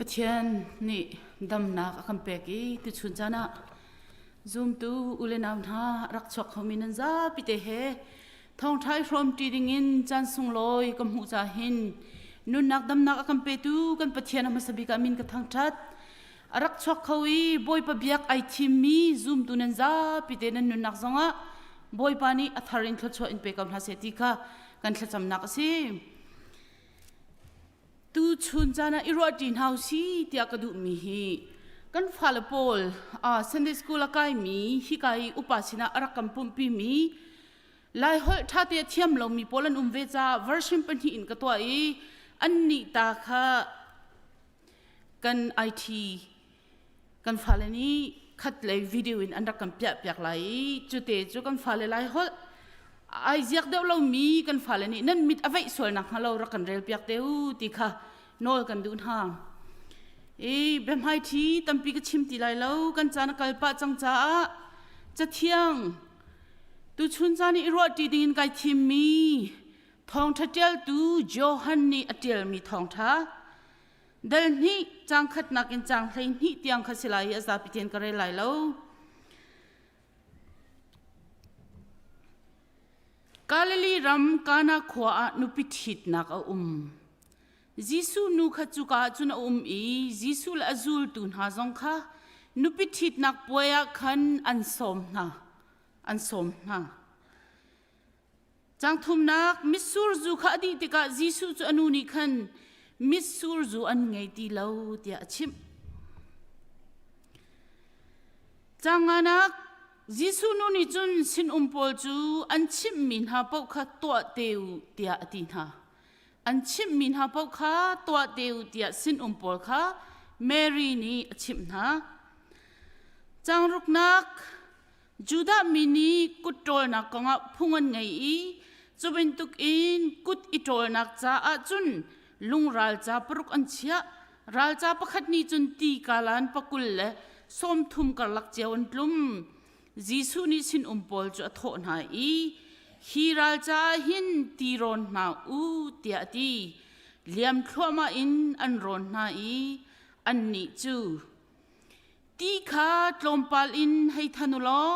Pathian nih damnak a kan pek i tuchun caan ah zumtu u le nau hna rak chuak khomi nan zapi te he thawngṭha i hrawmṭi dingin caan sunglawi ka hmuh ca hin nunnak damnak a kan petu kan Pathian a hmasa bik ah min ka thangṭhat. A rak chuak kho i Bawipa biak ai thimmi zumtu nan zapi te nan nunnak zongah Bawipa nih a thar in thluachuah in pe ko hna seh ti kha kan thlacamnak a si. Tuchun caan ah i ruahṭi hna usih tiah ka duhmi hi kan fale pawl Sunday school a kaimi hika i upa sinah a rak kan pumhpimi Laiholh ṭhate a thiam lomi pawl an um ve caah version pahnih in ka tuah i annih ta kha kan IT kan fale nih khat lei video in an rak kan piah piak lai i cute cu kan fale Laiholh ai ziak deuh lomi kan fale nih nan mit a veih sual nakhnga lo rak kan rel piak te u ti kha nawl kan duh hna. I biahmaiṭhi tampi ka chim ti lai lo kan caan a kal pah cang caah cathiang tuchun caan i ruahṭi dingin kai thimmi thawngṭha ṭialtu Johan nih a ṭialmi thawngṭha Dal hnih caang khatnak in caang 12 tiang kha si lai i a zapi tein ka rel lai lo. Galilee ram Kana khua ah nupi ṭhitnak a um. Jesuh nu kha cuka ah cun a um i Jesuh le a zultu hna zong kha nupi ṭhitnak puai ah khan an sawm hna. An sawm hna. Caang thumnak mitsur zu kha a dih tikah Jesuh cu a nu nih khan mitsur zu an ngei ti lo tiah a chimh. Caang nganak Jesuh nu nih cun sinum pawl cu an chimhmi hna paoh kha tuah te u tiah a ti hna. An chimhmi hna paoh kha tuah te u tiah sinum pawl kha Mary nih a chimh hna. Caang ruknak Judah mi nih kut ṭawlnak kongah phung an ngei i cu bantukin kut i ṭawlnak caah cun lungralca paruk an chiah. Ralca pakhat nih cun ti kalan pakul le 30 karlak cio an tlum. Jesuh nih sinum pawl cu a thawh hna i, Hi ralca ah hin ti rawn hna u, tiah a ti. Liam thluahmah in an rawn hna i annih cu Ti kha tlawmpal in hei than u law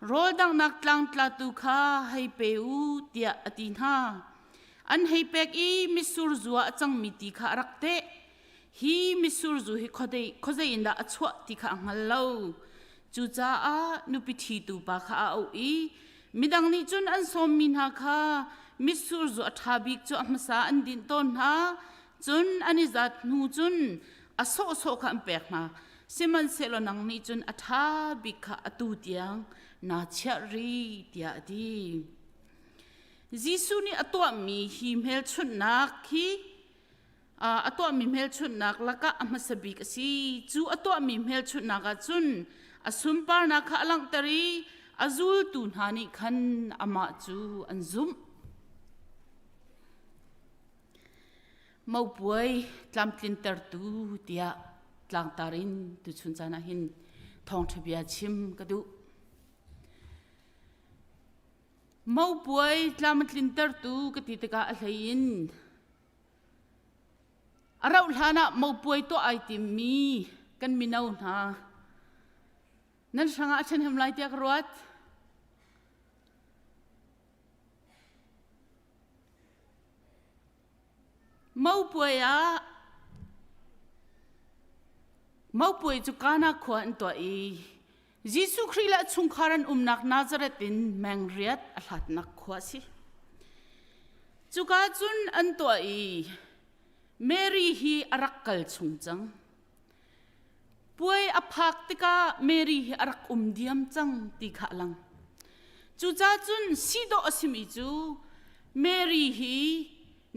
rawl danghnak tlangtlatu kha hei pe u tiah a ti hna. An hei pek i mitsur zu ah a cangmi ti kha a rak teh. Hi mitsur zu hi khuazei in dah a chuah ti kha a hngal lo. Cucaah nupi ṭhitu pa kha a auh i midang nih cun an sawmmi hna kha mitsur zu a ṭha bik cu a hmasa an dinh tawn hna. Cun an i zat hnu cun a sawhsawh kha an pek hna. Sihmanhsehlaw nang nih cun a ṭha bik kha atu tiang naa chiah rih, tiah a ti. Jesuh nih a tuahmi hi hmelchunhnak hi a tuahmi hmelchunhnak lakah a hmasa bik a si. Cu a tuahmi hmelchunhnak ah cun a sunparnak kha a langhter i a zultu hna nih khan amah cu an zumh. Mopuai tlamtlintertu tiah tlangtar in tuchun caan ah hin thawngṭha bia chim ka duh. Mopuai tlam a tlintertu ka ti tikah a hlei in a rauh hlan ah mopuai tuah ai timmi kan mino hna nan hrangah a ṭhahnem lai tiah ka ruat. Mopuai ah Mopuai cu Kana khua an tuah i Jesuh Khrih le a chungkhar an umnak Nazareth in meng riat a hlatnak khua a si. Cuka cun an tuah i Mary hi a rak kal chung cang. Puai a phak tikah Mary hi a rak um diam cang ti kha a lang. Cucaah cun sidawh a simi cu Mary hi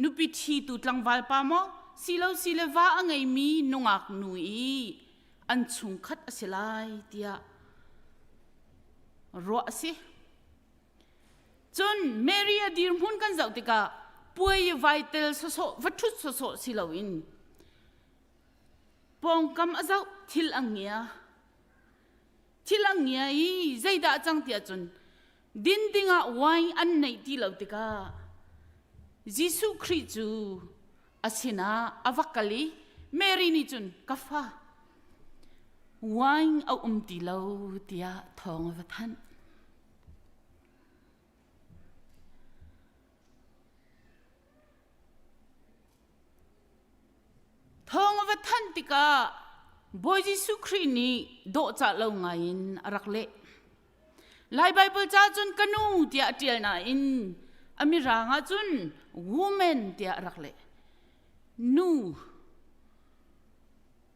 nupi ṭhitu tlangval pa maw silo sile va a ngeimi nungak nu i an chungkhat a si lai tiah ruah a si. Cun Mary a dirhmun kan zoh tikah puai i vai tel sawsawh va ṭhut sawsawh si loin Pawngkam a zoh thil a ngia. Thil a ngia i zeidah a cang tiah cun din dingah wine an neih ti lo tikah Jesuh Khrih cu a sinah a va kal i. Mary nih cun ka fa wine a um ti lo tiah thawng a va thanh. Thawng a va thanh tikah Bawi Jesuh Khrih nih dawhcah lo ngaiin a rak leh. Lai Baibal ca cun ka nu tiah a ṭial nain a mirang ah cun woman tiah a rak leh. Nu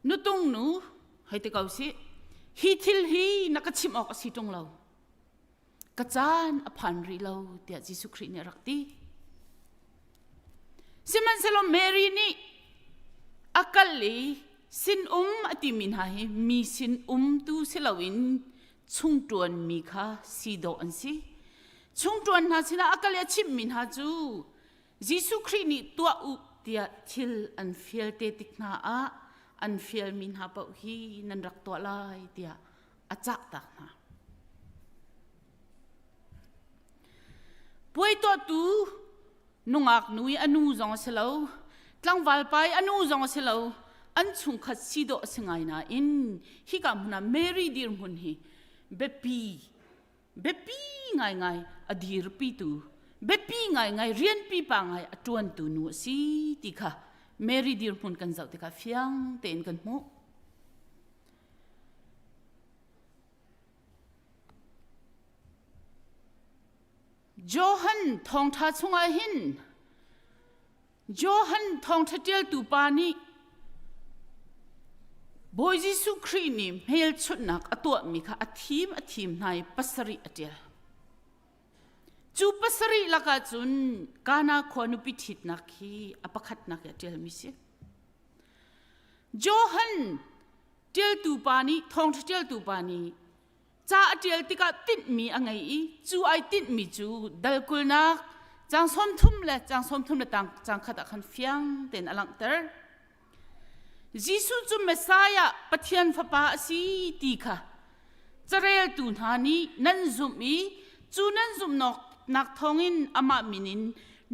nutung nu hei ti ko sih. Hi thil hi na ka chimh awk a si ṭung lo. Ka caan a phan rih lo tiah Jesuh Khrih nih a rak ti. Sihmanhsehlaw Mary nih a kal i sinum a timi hna hi mi sinum tu si loin chungṭuan mi kha si dawh an si. Chungṭuan hna sinah a kal i a chimhmi hna cu Jesuh Khrih nih tuah u tiah thil an fial te tik hna ah an fialmi hna paoh hi nan rak tuah lai tiah a cahtak hna. Puai tuahtu nungak nu i a nu zong a si lo, tlangval pa i a nu zong a si lo, an chungkhat si dawh a si ngai nain hika hmun ah Mary dirhmun hi biapi biapi ngaingai a dirpitu biapi ngaingai rianpi pa ngai a ṭuantu nu a si ti kha Mary dirhmun kan zoh tikah fiang tein kan hmuh. Johan thawngṭha chungah hin Johan thawngṭha ṭialtu pa nih Bawi Jesuh Khrih nih hmelchunhnak a tuahmi kha a thim a thim hna i pasarih a ṭial. Cu pasarih lakah cun Kana khua nupi ṭhitnak hi a pakhatnak i a ṭialmi si. Johan ṭialtu pa nih thawngṭha ṭialtu pa nih ca a ṭial tikah tinhmi a ngei i cu ai tinhmi cu dal kulnak caang 30 le caang 33 caang khat ah khan fiang tein a langhter. Jesuh cu Messiah Pathian Fapa a si ti kha careltu hna nih nan zumh i cu nan zumhnak thawngin amah min in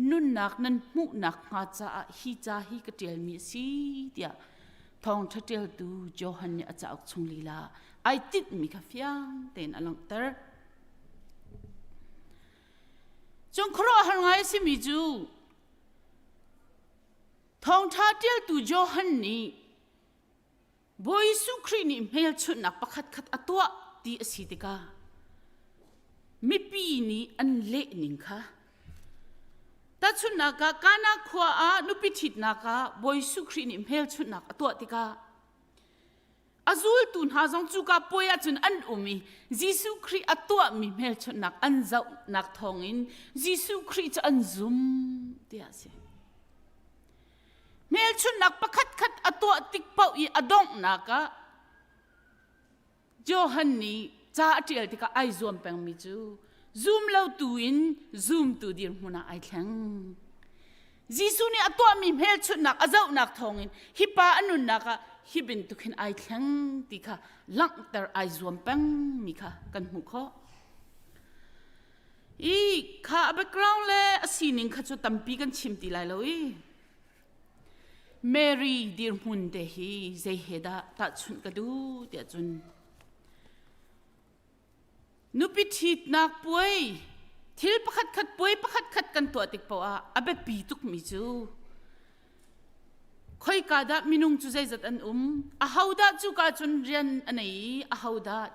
nunnak nan hmuh nakhnga caah hi ca hi ka ṭialmi a si tiah thawngṭha ṭialtu Johan nih a cauk chung lila ai tinhmi kha fiang tein a langhter. Cun khuaruahhar ngai a simi cu thawngṭha ṭialtu Johan nih Bawi Jesuh Khrih nih hmelchunhnak pakhatkhat a tuah ti a si tikah mipi nih an leh ning kha tahchunhnak ah Kana khua ah nupi ṭhitnak ah Bawi Jesuh Khrih nih hmelchunhnak a tuah tikah a zultu hna zong cuka puai ahcun an um i Jesuh Khrih a tuahmi hmelchunhnak an zohnak thawngin Jesuh Khrih cu an zum tiah a si. Hmelchunhnak pakhatkhat a tuah tik paoh i a donghnak ah Johan nih ca a ṭial tikah ai zuam pengmi cu zum lo tu in zumtu dirhmun ah ai thleng. Jesuh nih a tuahmi hmelchunhnak a zohnak thawngin hi pa a nunnak ah hi bantuk hin ai thleng ti kha langhter ai zuam pengmi kha kan hmuh khawh. I kha a background le a sining kha cu tampi kan chim ti lai lo i Mary dirhmun te hi zei he dah tahchunh ka duh tiah cun nupi ṭhitnak puai thil pakhat khat puai pakhat khat kan tuah tik paoh ah a biapi tukmi cu khoika dah minung cu zeizat an um ahodah cuka cun rian a nei i ahodah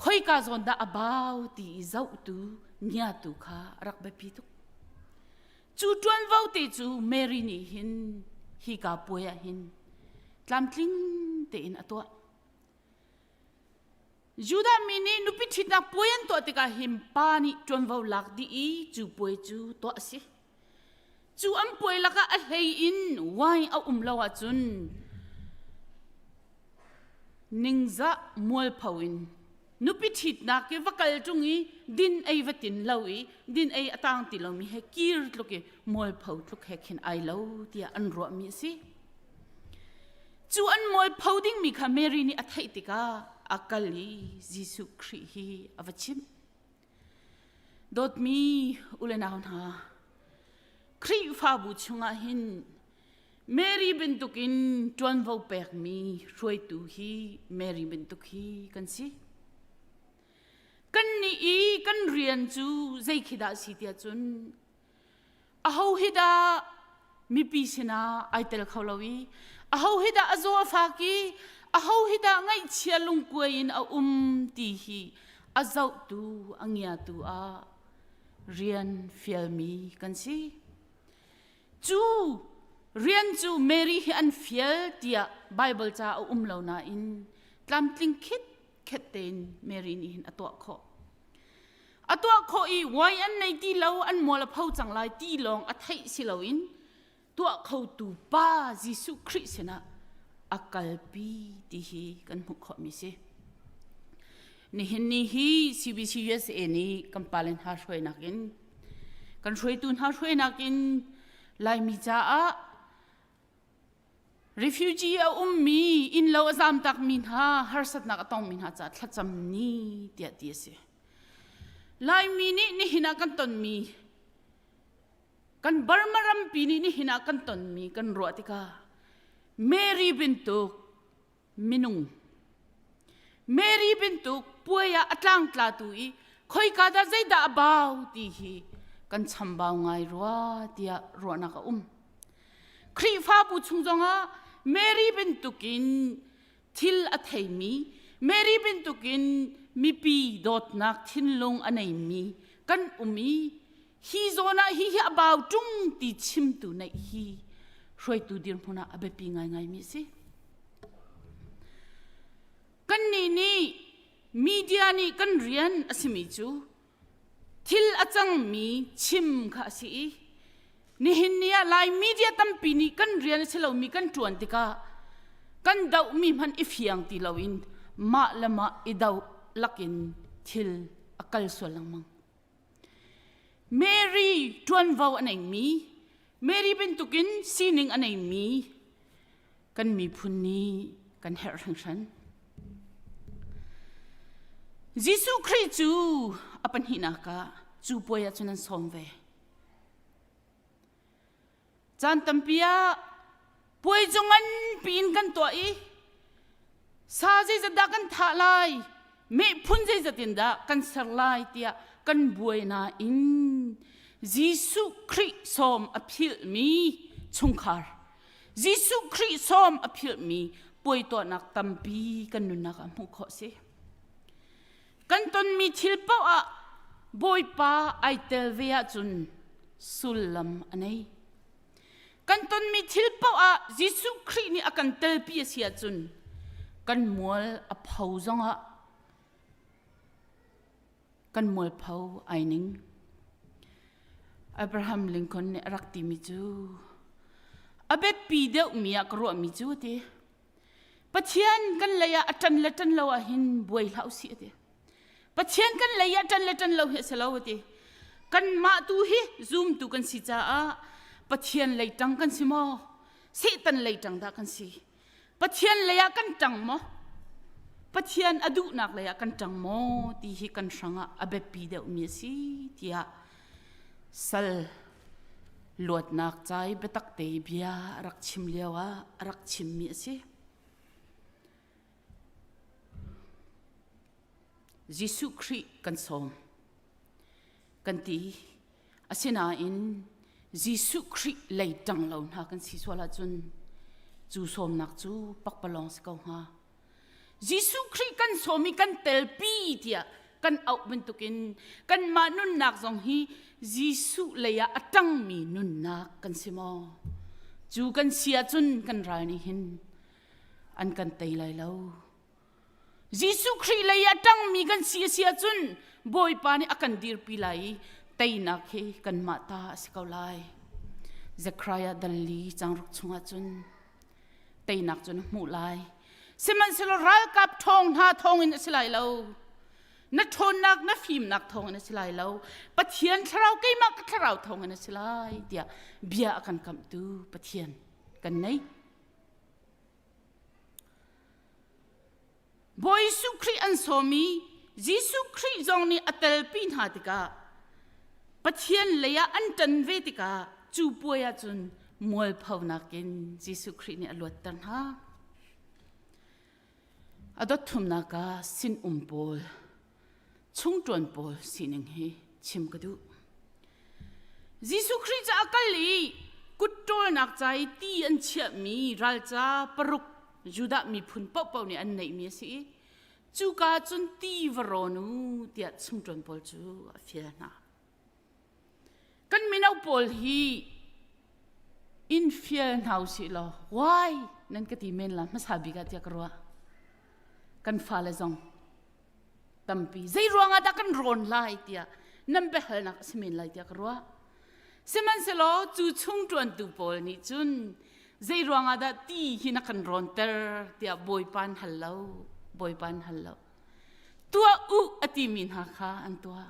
khoika zawn dah a bau ti i zohtu ngiatu kha a rak biapi tuk Cu ṭuanvo te cu Mary nih hin hika puai ah hin tlamtling tein a tuah. Judah mi nih nupi ṭhitnak puai an tuah tikah hin pa nih ṭuanvo lak dih i cu puai cu tuah a si. Cu an puai lakah a hlei in wine a um lo ahcun ningzah mualpho in nupi ṭhitnak i va kal ṭung i din ei va tin lo i din ei a tang ti lomi he kir tluk i mualpho tluk he khin ai lo tiah an ruahmi a si. Cu an mualpho dingmi kha Mary nih a theih tikah a kal i Jesuh Khrih hi a va chimh. Dawtmi u le nau hna, Khrihfabu chungah hin. Mary bantukin ṭuanvo pekmi hruaitu hi Mary bantuk hi kan si. Kannih i kan rian cu zei khi dah si tiah cun aho hi dah mipi sinah ai tel kho lo i aho hi dah a zaw a fak i aho hi dah ngaihchia lungkuai in a um ti hi a zohtu a ngiatu ah rian fialmi kan si. Cu rian cu Mary hi an fial tiah Baibal ca a um lo nain tlamtling khit khet tein Mary nih hin a tuah khawh. A tuah khawh i wai an nei ti lo an mual a pho cang lai ti lawng a theih si loin tuah khotu pa Jesuh Khrih sinah a kalpi ti hi kan hmuh khawhmi si. Nihin ni hi CBC USA nih kan pale hna hruainak in kan hruaitu hna hruainak in Laimi caah Refugee a ummi innlo a zamtakmi hna harsatnak a tongmi hna caah thlacam ni tiah ti a si. Laimi nih nihin ah kan tonmi kan Burma rampi nih nihin ah kan tonmi kan ruah tikah Mary bantuk minung Mary bantuk puai ah a tlangtlatu i khoika dah zeidah a bau ti hi kan chambau ngai rua tiah ruahnak a um. Khrihfabu chung zongah Mary bantukin thil a theimi Mary bantukin mipi dawtnak thinlung a neimi kan um i hi zawn ah hi hi a bau ṭung ti chimtu neih hi hruaitu dirhmun ah a biapi ngaingaimi a si. Kannih nih media nih kan rian a simi cu thil a cangmi chim kha a si i nihin ni ah Lai media tampi nih kan rian a si lomi kan ṭuan tikah kan dohmi hmanh i fiang ti loin mah le mah i doh lakin thil a kal sual lengmang. Mary ṭuanvo a neimi, Mary bantukin sining a neimi kan miphun nih kan herh hringhran. Jesuh Khrih cu a pahnihnak ah cu puai ah cun an sawm ve. Caan tampi ah puai cu nganpi in kan tuah i sa zeizat dah kan thah lai, meh phun zeizat in dah kan ser lai tiah kan buai nain Jesuh Khrih sawm a philhmi chungkhar, Jesuh Khrih sawm a philhmi puai tuahnak tampi kan nunnak ah hmuh khawh a si. Kan tonmi thil paoh ah Bawipa ai tel ve ahcun sullam a nei. Kan tonmi thil paoh ah Jesuh Khrih nih a kan telpi a si ahcun kan mual a pho zongah kan mualpho ai ning. Abraham Lincoln nih a rak timi cu a biapi deuhmi ah ka ruahmi cu a ti. Pathian kan lei ah a ṭan le ṭan lo ahhin buai hlah usih a ti. Pathian kan lei ah ṭan le ṭan lo hi a si lo a ti. Kanmah tu hi zumtu kan si caah Pathian lei ṭang kan si maw? Satan lei ṭang dah kan si? Pathian lei ah kan ṭang maw? Pathian a duhnak lei ah kan ṭang maw ti hi kan hrangah a biapi deuhmi a si tiah sal luatnak ca i biatak te bia a rak chim lio ah a rak chimmi a si. Jesuh Khrih kan sawm kan ti asinain Jesuh Khrih lei ṭang lo hna kan si sual ahcun cu sawmnak cu pakpalawng si ko hnga. Jesuh Khrih kan sawm i kan telpi tiah kan auh bantukin kanmah nunnak zong hi Jesuh lei ah a ṭangmi nunnak kan si maw? Cu kan si ahcun kan ral nih hin an kan tei lai lo. Jesuh Khrih lei ah ṭangmi kan si a si ahcun Bawipa nih a kan dirpi lai i teinak hi kanmah ta a si ko lai. Zechariah dal li cangruk chungah cun teinak cu na hmuh lai. Sihmanhsehlaw ralkap ṭhawng hna thawngin a si lai lo. Na ṭhawnnak, na fimnak thawngin a si lai lo. Pathian thlarau keimah ka thlarau thawngin a si lai tiah bia a kan kamhtu Pathian kan nei. Bawi Jesuh Khrih an sawm i Jesuh Khrih zong nih a telpi hna tikah Pathian lei ah an ṭan ve tikah cu puai ahcun Mualphonak in Jesuh Khrih nih a luatter hna. A dot thumnak ah sinum pawl, chungṭuan pawl sining hi chim ka duh. Jesuh Khrih cu a kal i kut ṭawlnak ca i ti an chiahmi ralca paruk Judah miphun paohpaoh nih an neihmi a si i cuka cun ti va rawn u tiah chungṭuan pawl cu a fial hna. Kan mino pawl hi in fial hna usih law why nan ka ti men la hmasa bik ah tiah ka ruah. Kan fale zong tampi zei ruangah dah kan rawn lai tiah nan biahalnak a si men lai tiah ka ruah. Sihmanhsehlaw cu chung ṭuantu pawl nih cun zei ruangah dah ti hi na kan rawnter tiah Bawipa an hal lo, Bawipa an hal lo. Tuah u a timi hna kha an tuah.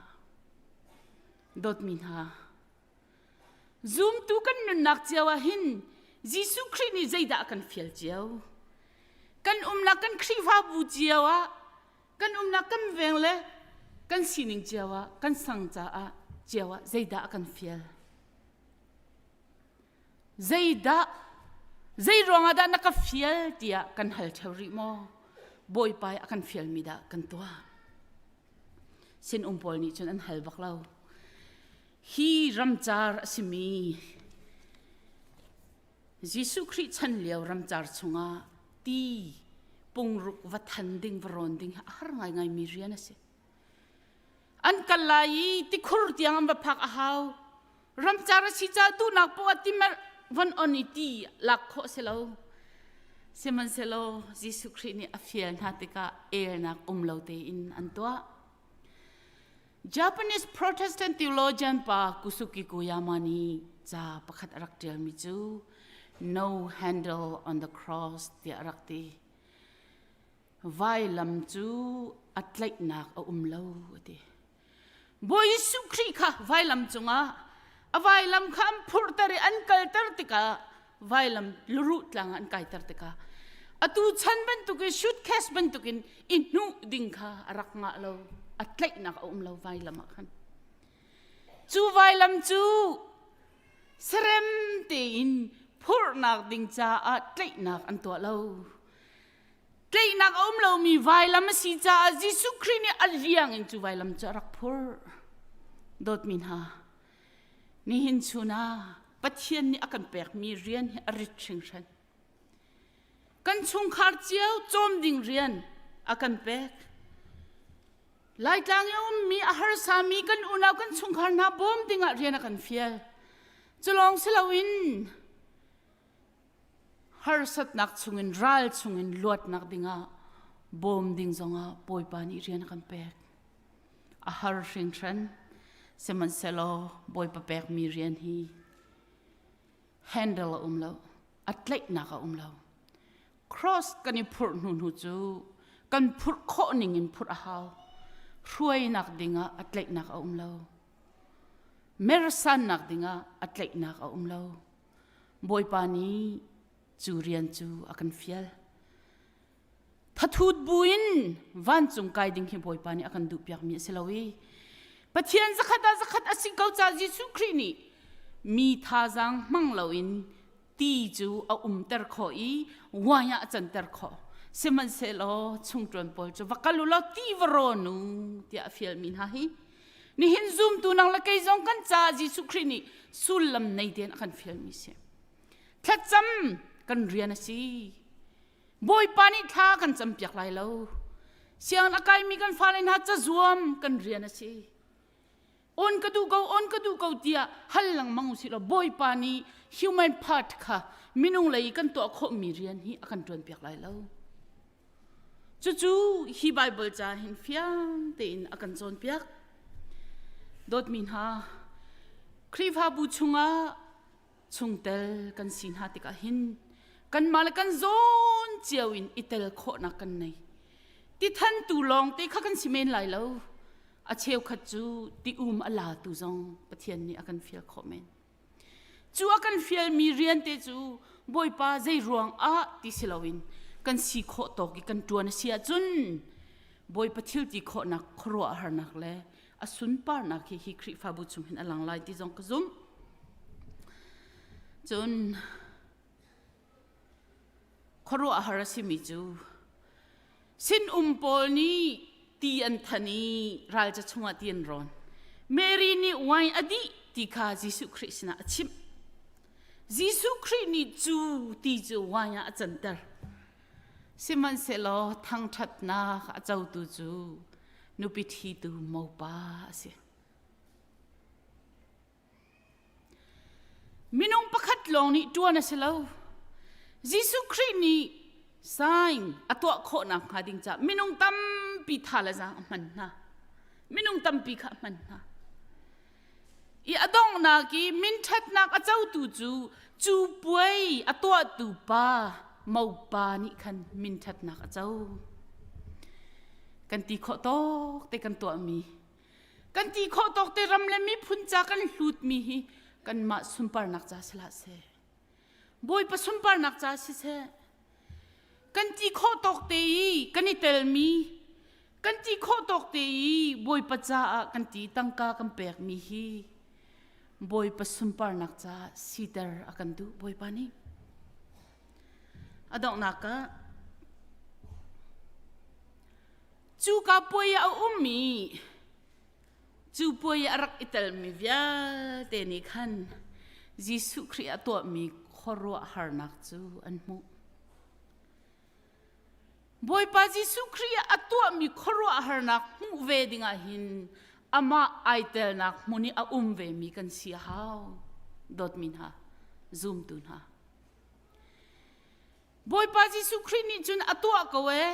Dawtmi hna, zumtu kan nunnak cio ah hin Jesuh Khrih nih zeidah a kan fial cio? Kan umnak kan Khrihfabu cio ah, kan umnak kan veng le kan sining cio ah, kan sang caah cio ah zeidah a kan fial? Zeidah zei ruangah dah na ka fial tiah kan hal ṭheo rih maw? Bawipa a kan fialmi dah kan tuah? Sinum pawl nih cun an hal bak lo. Hi ramcar a simi Jesuh Khrih chan lio ramcar chungah ti pungruk va than ding va rawn ding a har ngaingaimi rian a si. An kal lai i tikhur tiang an va phak a hau. Ramcar a si caah duhnak poah ti von on i ti lak khawh si lo. Sihmanhsehlaw Jesuh Khrih nih a fial hna tikah elnak um lo tein an tuah. Japanese Protestant theologian pa Kusuki Koyama nih ca pakhat a rak ṭialmi cu No Handle on the Cross tiah a rak ti. Vailam cu a tlaihnak a um lo a ti. Bawi Jesuh Khrih kha vailam cungah a vailam kha an phurhter i an kalter tikah vailam luruh tlang ah an kaiter tikah atu chan bantukin suitcase bantukin i hnuh ding kha a rak ngah lo a tlaihnak a um lo vailam ah khan cu vailam cu serem tein phurhnak ding caah tlaihnak an tuah lo Tlaihnak a um lomi vailam a si caah Jesuh Khrih nih a liang in cu vailam cu a rak phurh. Dawtmi hna, nihin chun ah Pathian nih a kan pekmi rian hi a rit hringhran. Kan chungkhar cio cawm ding rian a kan pek. Laitlang i a ummi a harsami kan unau kan chungkhar hna bawm dingah rian a kan fial. Cu lawng si loin Harsatnak chungin ral chungin luatnak dingah bawm ding zongah Bawipa nih rian a kan pek. A har hringhran, sihmanhsehlaw Bawipa pekmi rian hi handle a um lo, a tlaihnak a um lo. Cross kan i phurh hnu hnu cu kan phurh khawh ning in phurh a hau. Hruainak dingah a tlaihnak a um lo. Mersannak dingah a tlaihnak a um lo. Bawipa nih cu rian cu a kan fial. Thathut buin vancung kai ding hi Bawipa nih a kan duhpiakmi a si lo i Pathian zakhat ah zakhat a si ko ca Jesuh Khrih nih mi thazaang hmang loin ti cu a umter khawh i wine ah a canter khawh. Sihmanhsehlaw chungṭuan pawl cu va kal u law ti va rawn u tiah a fialmi hna hi Nihin zumtu nang le kei zong kan caah Jesuh Khrih nih sullam nei tein a kan fialmi si. Thlacam kan rian a si. Bawipa nih thla kan campiak lai lo. Sianginn a kaimi kan fale hna cazuam kan rian a si. On ka duh ko, on ka duh ko tiah hal lengmang usih law Bawipa nih human part kha minung lei kan tuah khawhmi rian hi a kan ṭuanpiak lai lo. Cucu hi Baibal ca hin fiang tein a kan cawnpiak. Dawtmi hna, Khrihfabu chungah chungtel kan si hna tikah hin kanmah le kan zawn cio in i tel khawhnak kan nei. Tithantu lawngte kha kan si men lai lo. A cheukhat cu ti um a latu zong Pathian nih a kan fial khawh men. Cu a kan fialmi rian te cu Bawipa zei ruang ah ti si loin kan si khawh tawk i kan ṭuan a si ahcun Bawipa thil ti khawhnak khuaruahharnak le a sunparnak hi hi Khrihfabu chung hin a lang lai ti zong ka zumh. Cun khuaruahhar a simi cu sinum pawl nih ti an than i ralca chungah ti an rawn. Mary nih wine a dih ti kha Jesuh Khrih sinah a chimh. Jesuh Khrih nih cu ti cu wine ah a canter. Sihmanhsehlaw thangṭhatnak a cotu cu nupi ṭhitu mopa a si. Minung pakhat lawng nih ṭuan a si lo. Jesuh Khrih nih sign a tuah khawh nakhnga ding caah minung tampi tha le zaang a hman hna. Minung tampi kha a hman hna. I a donghnak i minṭhatnak a cotu cu cu puai a tuahtu pa mopa nih khan minṭhatnak a co. Kan ti khawh tawk te kan tuahmi kan ti khawh tawk te ram le miphun ca kan hlutmi hi kanmah sunparnak ca si hlah seh. Bawipa sunparnak ca siseh kan ti khawh tawk te i kan i telmi kan ti khawh tawk te i Bawipa caah kan ti tangka kan pekmi hi Bawipa sunparnak caah siter a kan duh Bawipa nih. A donghnak ah cuka puai ah a ummi Cu puai a rak i telmi vialte nih khan Jesuh Khrih a tuahmi khuaruahharnak cu an hmuh. Bawipa Jesuh Khrih a tuahmi khuaruahharnak hmuh ve dingah hin amah ai telnak hmun i a um vemi kan si a hau. Dawtmi hna, zumtu hna. Bawipa Jesuh Khrih nih cun a tuah ko ee.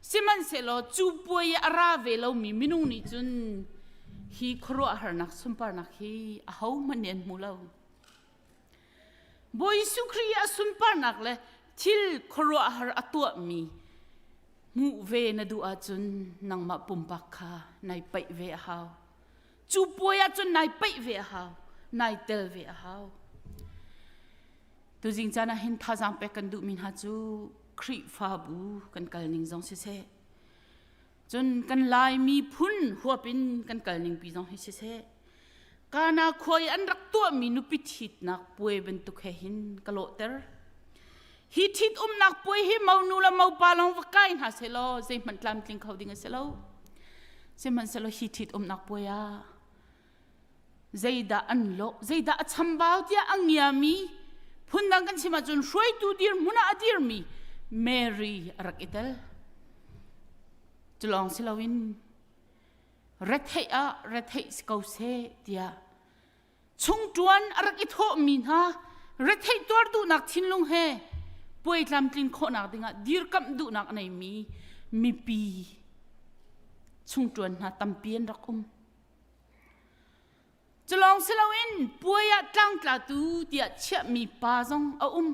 Sihmanhsehlaw cu puai i a ra ve lomi minung nih cun hi khuaruahharnak sunparnak hi ahohmanh nih an hmu lo. Bawi Jesuh Khrih i a sunparnak le thil khuaruahhar a tuahmi hmuh ve na duh ahcun nangmah pumpak kha nai paih ve a hau. Cu puai ahcun nai paih ve a hau, nai tel ve a hau. Tuzing caan ah hin thazaang pek kan duhmi hna cu Khrihfabu kan kal ning zong siseh, cun kan Lai miphun huap in kan kal ning pi zong hi siseh, Kana khua i an rak tuahmi nupi ṭhitnak puai bantuk he hin ka lawhter. Hi ṭhitumnak puai hi monu le mopa lawng va kai hna sehlaw zeihmanh tlamtling kho ding a si lo. Sihmanhsehlaw hi ṭhitumnak puai ah zeidah an lawh zeidah a chambau tiah a ngiami phundang kan chim ahcun hruaitu dirhmun ah a dirmi Mary a rak i tel. Cu lawng si loin retheih ah retheih si ko seh tiah chungṭuan a rak i thawhmi hna retheih tuar duhnak thinlung he puai tlamtlin khawhnak dingah dirkamh duhnak a neimi mipi chungṭuan hna tampi an rak um. Culawng si loin puai ah tlangtlatu tiah chiahmi pa zong a um.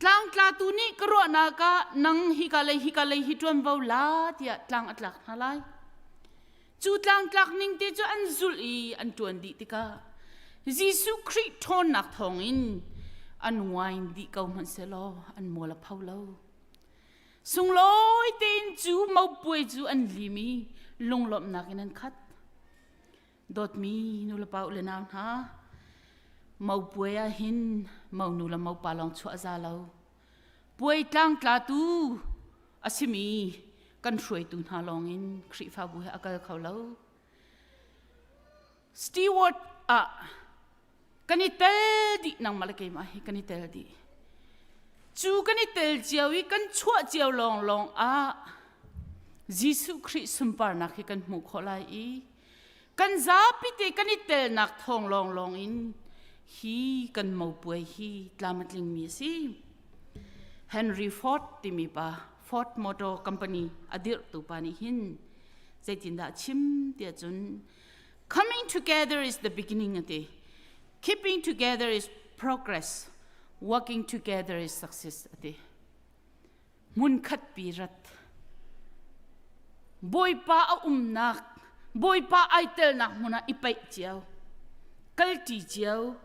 Tlangtlatu nih ka ruahnak ah nang hika lei hika lei hi ṭuanvo la tiah tlang a tlak hna lai. Cu tlangtlak ning te cu an zulh i an ṭuan dih tikah Jesuh Khrih ṭhawnnak thawngin an wine dih ko hmanh sehlaw an mual a pho lo. Sunglawi tein cu mopuai cu an lim i lunglawmhnak in an khat. Dawtmi nulepa u le nau hna, mopuai ah hin monu le mopa lawng chuah a za lo. Puai tlangtlatu a simi kan hruaitu hna lawngin Khrihfabu he a kal kho lo. Steward ah kan i tel dih nangmah le keimah hi kan i tel dih. Cu kan i tel cio i kan chuah cio lawnglawng ah Jesuh Khrih sunparnak hi kan hmuh khawh lai i kan zapi te kan i telnak thawng lawnglawng in hi kan mopuai hi tlam a tlingmi a si. Henry Ford timi pa Ford Motor Company a dirhtu pa nih hin zeitindah a chim tiah cun Coming together is the beginning ati. Keeping together is progress. Working together is success ati. Hmun khat pi rat. Bawipa a umnak, Bawipa ai telnak hmun ah i paih cio, kalṭi cio,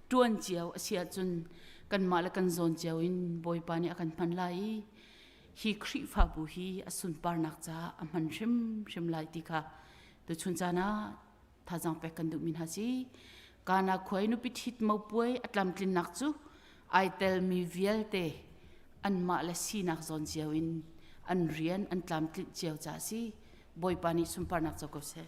ṭuan cio a si ahcun kanmah le kan zawn cio in Bawipa nih a kan hman lai i hi Khrihfabu hi a sunparnak caah a hman hrimhrim lai ti kha Tuchun caan ah thazaang pek kan duhmi hna si. Kana khuai nupi ṭhit mopuai a tlamtlinnak cu ai telmi vialte anmah le sinak zawn cio in an rian an tlamtlinh cio ca a si. Bawipa nih sunparnak co ko seh.